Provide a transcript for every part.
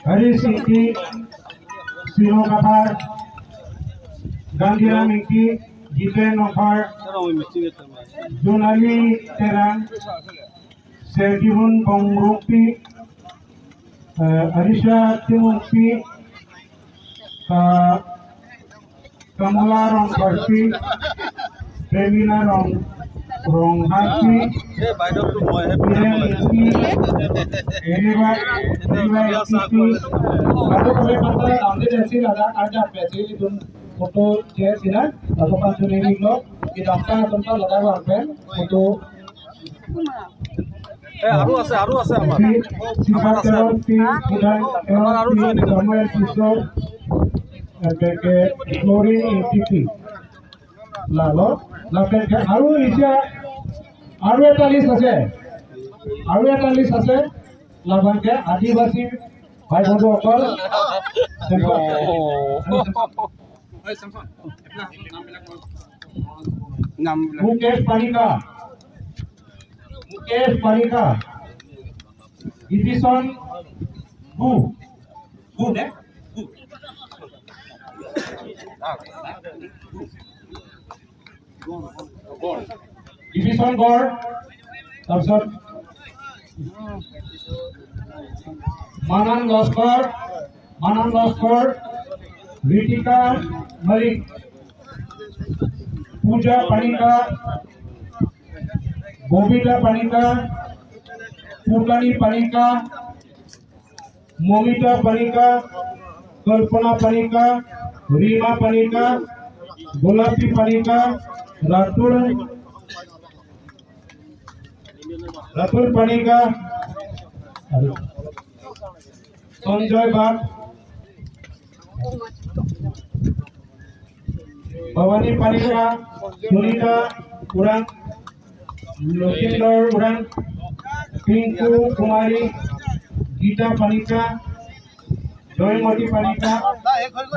Harish Ingti, Sino Kathar, Gandhiram Ingti, Jiten Nongphar, Jonali Terang, Sergihun Bongrukpi, Arisha Timungpi, Kamala Rongparpi, Premila Rong Rongharpi, Biren Ingti, Eriba Ingti, photo photo আৰু আছে, আৰু আছে আমাৰ। আৰু আৰু এতিয়া আৰু এটা লিষ্ট আছে, আৰু এটা লিষ্ট আছে লাভাংকে আদিবাসী ভাই বন্ধুসকল। মুকেশ পানিকা, মুকেশ পানিকা, ইভিচন গু গু নে ইভিচন গড়, তাৰপিছত মানান লস্কৰ, মানান লস্কৰ, ঋতিকা মালিক, পূজা পানিকা, ববিতা পানিকা, পুতানি পানিকা, মমিতা পানিকা, কল্পনা পানিকা, ৰীমা পানিকা, গোলাপী পানিকা, ৰাতুল ৰাতুল পানিকা, সঞ্জয় বাগ, ভৱানী পানিকা, সুনীতা উৰাং, লখিন্দৰ উৰাং, পিংকু কুমাৰী, গীতা পানিকা, জয়মতী পানিকা,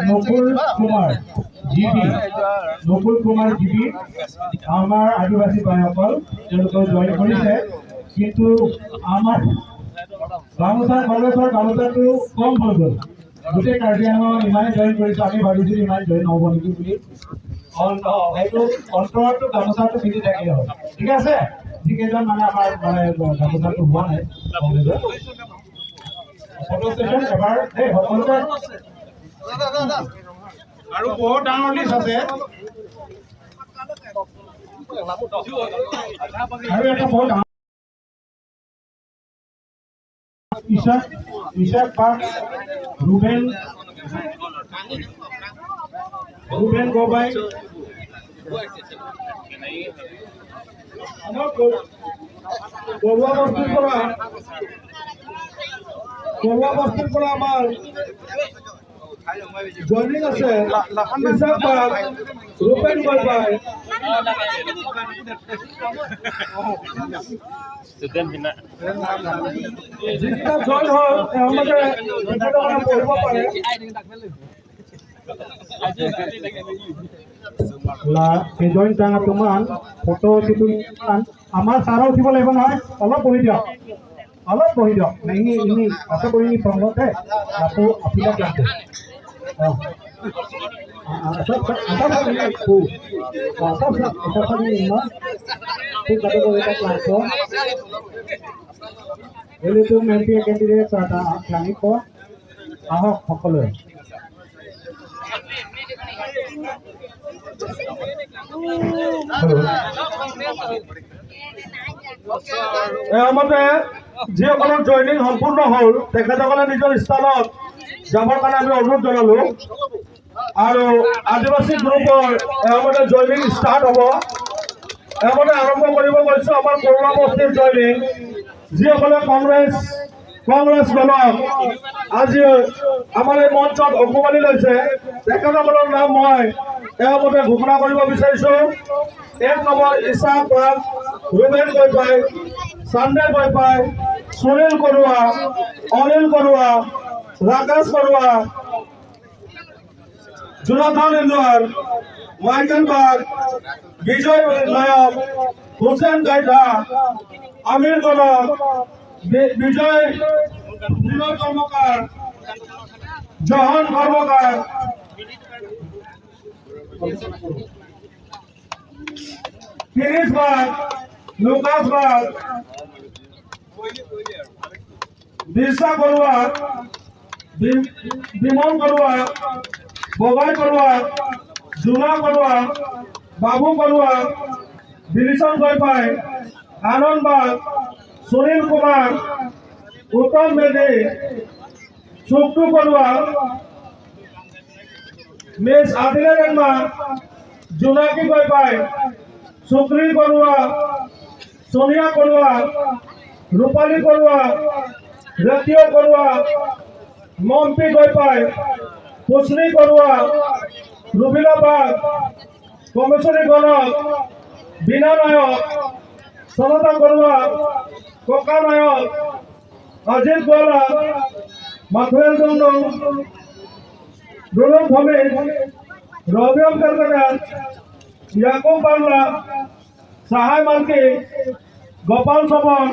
নকুল কুমাৰ জিবি, নকুল কুমাৰ জিবি। আমাৰ আদিবাসী ভাইসকল তেওঁলোকে জইন কৰিছে, কিন্তু আমাৰ গামোচা, কংগ্ৰেছৰ গামোচাটো কম হৈ গ'ল। গোটেই কাৰ্বি আংলঙত ইমানে জইন কৰিছে, আমি ভাবিছিলোঁ ইমান জইন নহ'ব নেকি বুলি। সেইটো অন্তৰতো গামোচাটো পিন্ধি থাকিলে হ'ল, ঠিক আছে। যিকেইজন মানে আমাৰ মানে গামোচাটো হোৱা নাই কংগ্ৰেছৰ। ফটো ষ্টেচন এবাৰ দেই সকলোকে। আৰু বহুত ডাঙৰ লিষ্ট আছে, আৰু এটা বহুত ডাঙৰ ইছাক, ইছাক বাগ, ৰুবেন, ৰুবেন গবাই, আমাৰ বৰুৱা বস্তিৰ পৰা, বৰুৱা বস্তিৰ পৰা আমাৰ জইনিং আছে ইছাক বাগ, ৰূপেন গবাই। যিকেইটা জইন হ'ল তেওঁলোকে তেখেতসকলে পঢ়িব পাৰে। জইন তোমাৰ ফটো যিটো আমাৰ ছাৰো উঠিব লাগিব নহয়, অলপ বহি দিয়ক, অলপ বহি দিয়ক। ইনি ইনি আছে কৰি নি ফৰ্মতে আকৌ আপোনাক লাগিব। অঁ, আহক সকলোৱে। এওঁমতে যিসকলৰ জইনিং সম্পূৰ্ণ হ'ল তেখেতসকলে নিজৰ স্থানত যাবৰ কাৰণে আমি অনুৰোধ জনালোঁ। আৰু আদিবাসী গ্ৰুপৰ এওঁমতে জইনিং ষ্টাৰ্ট হ'ব। এওঁমতে আৰম্ভ কৰিব গৈছোঁ আমাৰ বৰুৱা বস্তিৰ জইনিং। যিসকলে কংগ্ৰেছ দলক আজি আমাৰ এই মঞ্চত অকমানি লৈছে তেখেতসকলৰ নাম মই এওঁমতে ঘোষণা কৰিব বিচাৰিছোঁ। 1 নম্বৰ ইছাক বাগ, ৰুবেন গৈপাই, চান্দেল গৈপাই, সুনীল বৰুৱা, অনিল বৰুৱা, ৰাকেশ বৰুৱা, জোনাথন ইন্দুৱাৰ, মাইকেল বাগ, বিজয় নায়ক, হুসেন গাইধা, আমিৰ গণক, বিজয় নিলয় কৰ্মকাৰ, জহন কৰ্মকাৰ, গিৰিশ বাগ, লুকাছ বাগ, বিৰচা বৰুৱা, বিমল বৰুৱা, ববাই বৰুৱা, জোনা বৰুৱা, বাবু বৰুৱা, বিলিচন গয়পাই, আনন্দ বাগ, সুনীল কুমাৰ, উত্তম মেধি, সুকটু বৰুৱা, মিছ আদিলা ৰেংমা, জোনাকী গয়পাই, সুক্ৰী বৰুৱা, সোনিয়া বৰুৱা, ৰূপালী বৰুৱা, ৰেতিয় বৰুৱা, মম্পী গয়পাই, পুষ্ণী বৰুৱা, ৰুবিলা বাগ, কমেশ্বৰী গণক, বীণা নায়ক, সনতা বৰুৱা, ককা নায়ক, অজিত গোৱালা, মাথুৱেল ডুংডুং, দুলুম ভূমিজ, ৰবিয়ম কেলকেটা, ইয়াকুব বাংলা, সাহায় মালকি, গোপাল চমন।